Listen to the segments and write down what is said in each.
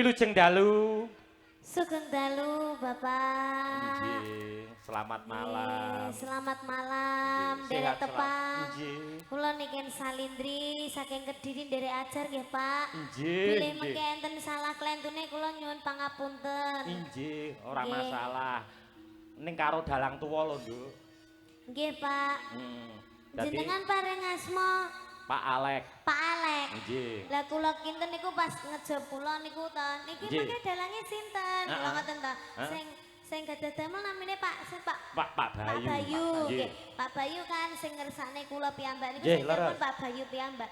Wilujeng dalu. Sugeng dalu, Bapak. Nggih, selamat malam. Nggih, selamat malam, Nggih, derek sehat selalu. tepang. Nggih. Kula niken Salindri saking Kediri nderek ajar nggih, Pak. Nggih, Bilih nggih. mengke enten salah klentune kula nyuwun pangapunten. Nggih, ora Nggih. masalah. Ning karo dalang tuwa lho, Nduk. Nggih, Pak. Dadi Jenengan paring asma Pak Alek. Pak Alek. Nggih. Lah kula kinten niku pas ngejob kula niku to. Niki Nggih. mengke dalange sinten? Kula ngoten to. Heeh. Sing sing gadah damel namine Pak sing Pak Pak Pak Pak Bayu. Bayu, Nggih. nggih. Pak Bayu kan sing ngersakne kula piyambak niku Nggih, sing telepon leres. Pak Bayu piyambak.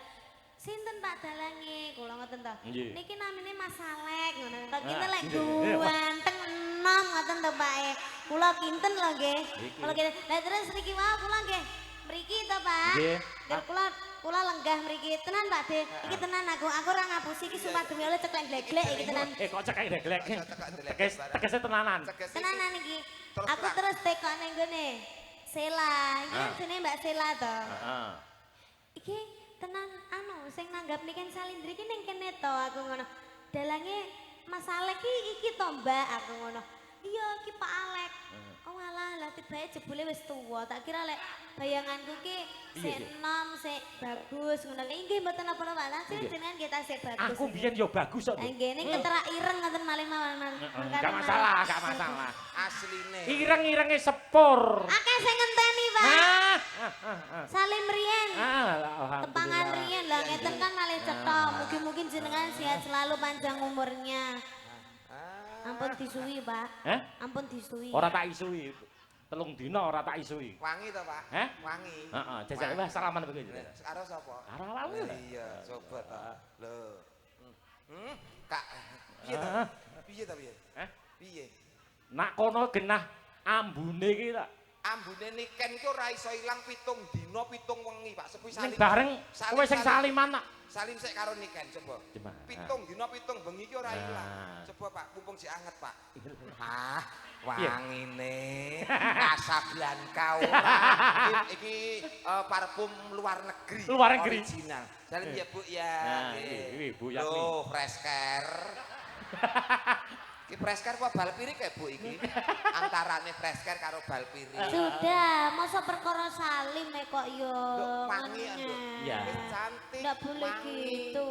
Sinten Pak dalange? Kula ngoten to. Nggih. Niki namine Mas Alek ngono. To kinten Ah, lek nggih. ganteng enom ngoten to Pak e. Kula kinten lho nggih. Iki. Kula kinten. Lah terus niki wau kula nggih mriki to Pak. Nggih. Nggih kula kula lenggah mriki. Tenan Pak De. Iki tenan aku ora ngapusi iki sumpah demi Allah ceklek glek-glek iki tenan. Eh kok cekek glek. Cekek glek Tekes barang. tekese tenanan. Tegese Tenanan iki. Terus Aku terang. terus tekok ning gone. Sela, iki kan Ah. jenenge Mbak Sela to. Heeh. Iki tenan anu sing nanggap niken Salindri iki ning kene to aku ngono. Dalange Mas Alek iki iki to Mbak aku ngono. Iya iki Pak Alek. Oh alah lah tibake jebule wis tuwa. Tak kira lek bayanganku ki sik Piye, enom, sik bagus ngono. Nggih mboten napa-napa lah sing Nggih. jenengan nggih tasik bagus. Aku biyen yo bagus kok. Lah nggih ning keterak ireng ngoten malih mawon. Heeh, Gak masalah, gak masalah. Asline. Ireng-irenge sepur. Akeh sing ngenteni, Pak. Ah, ah, ah, ah. Salim riyen. Ah, alhamdulillah. Tepangan riyen lah ngeten kan malih cetha. Mugi-mugi jenengan sehat selalu panjang umurnya. Ah, Ampun disuwi, Pak. Hah? Ampun disuwi. Ora tak isui. 3 dina ora tak isui. Wangi to, Pak? Hah? Wangi. Heeh, jajal wah salaman begitu. Karo sapa? Karo awakmu. Lah Iya, coba to. Lho. Hmm, Kak. Piye to? Ah. Piye to piye? Hah? Piye? Nak kono genah ambune iki tak. Ambune niken iki ora iso ilang 7 dina 7 wengi, Pak. Sepi Ning salim. bareng salim- kowe sing salim. saliman tak. Salim sik karo niken coba. Coba. 7 dina 7 bengi iki ora ilang. Ah. Coba Pak, mumpung sik anget, Pak. Ah, Piye? wangine Casablanca ora. Iki, iki parfum luar negeri. Luar negeri. Original. Salim ya Bu ya. Nah, Nggih. iki, Bu Yatmi. Loh, fresh care. Iki fresh care apa balpirik ya Bu iki? Antarane fresh care karo balpirik. Sudah, masa perkara salim e kok yo. Nduk, wangi ya, Nduk. Iya. Wis cantik. Ndak boleh wangi. gitu.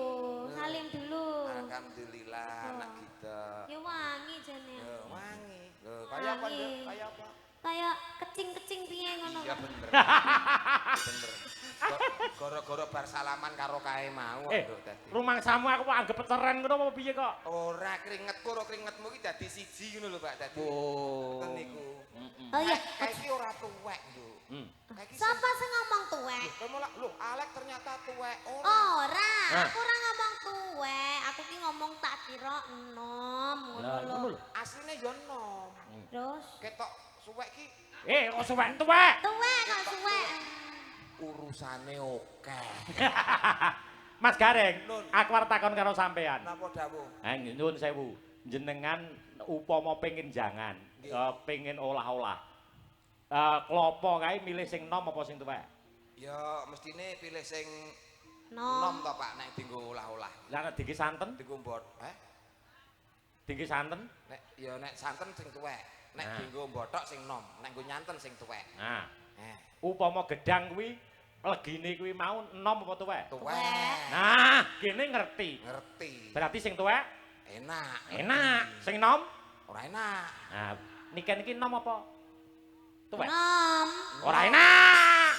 Salim dulu. Alhamdulillah anak kita. Ya wangi jane. Ya wangi. Lho, kaya apa, Wangi. Nduk? Kaya apa? Kayak kecing-kecing piye ngono. Iya bener. Bener. Gara-gara bar salaman karo kae mau Eh, Nduk dadi. rumangsamu aku anggap peteren ngono apa piye kok? Ora keringetku ora keringetmu iki dadi siji ngono lho Pak dadi. Oh. Ngoten niku. Oh iya. Kae iki ora tuwek, Nduk. Kae iki Sapa sing ngomong tuwek? Lho, kowe malah lho Alek ternyata tuwek ora. Ora, Ah. aku ora ngomong tuwek, aku ki ngomong tak kira enom ngono Lah, lho. ngono lho. Asline yo enom. Terus Ketok suwek ki Eh, kok suwek tuwek? tuwek kok suwek. urusane akeh. Mas Gareng, Nun. aku arep takon karo sampean. Napa dawuh? Eh, nyuwun sewu. Jenengan upama pengen jangan, Nggih. pengen olah-olah. Klopo kae milih sing nom apa sing tuwek? Ya mestine pilih sing nom Nom. to Pak nek dienggo olah-olah. Lah nek dingge santen, Dienggo mbot, eh? dingge santen. Nek ya nek santen sing tuwek, nek Nah. dienggo mbothok sing nom, nek nggo nyanten sing tuwek. Nah, Eh, upama gedang kuwi legine kuwi mau nom apa tuwek? tuwek. Nah, kene ngerti. Ngerti. Berarti sing tuwek Enak. enak, sing nom Ora enak. Nah, niken iki nom apa? Tuwek. Nom. Ora enak.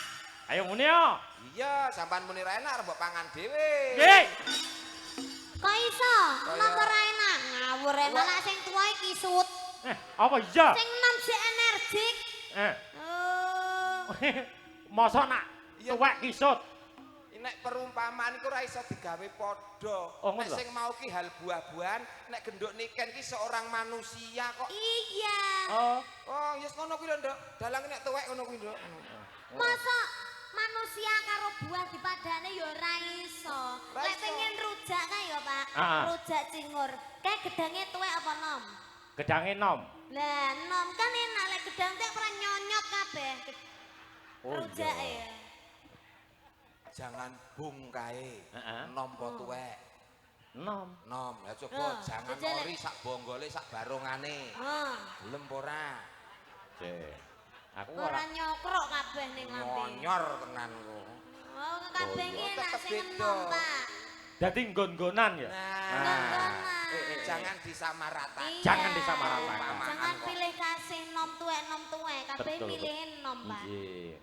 Ayo muni yo. Iya, sampean muni ra enak arep mbok pangan dhewe. Nggih. Kok iso? Kaya- Nom ora enak. Ngawur e malah sing tuwa iki kisut. Eh, apa iya? Sing nom sik energik. Eh. Oh. Mosok nak Iya. tuwek kisut. Nek perumpamaan iku ora iso digawe padha. Oh, ngono Nek lho. sing mau ki hal buah-buahan, nek genduk niken ki seorang manusia kok. Iya. Oh. Oh, yes ngono kuwi lho, Nduk. Dalang nek tuwek ngono kuwi, Nduk. Masa manusia karo buah dipadane ya ora iso. Ora Lek iso. pengen rujak kae ya, Pak. Ah. Rujak cingur. Kae gedange tuwek apa nom? Gedange nom. Lah, nom kan enak lek gedang tek ora nyonyot kabeh. Oh, Rujak iya. ya. Jangan bung kae. Heeh. Nom po tuwek. Nom. Nom, lah coba Oh, jangan jajal. ori sak bonggole sak barongane. Oh, Gelem apa ora? Cek. Aku ora ora nyokrok kabeh ning lambe. Ngonyor tenan kok. Oh, kabeh iki iya, enak tetep sing beda. enom, Pak. Dadi nggon-nggonan ya. Nah, Nggon-nggonan. Jangan disamaratakan. Iya. Jangan disamaratakan. Jangan pilih kasih nom tuwek nom tuwek, kabeh Betul. milih enom, Pak. Nggih.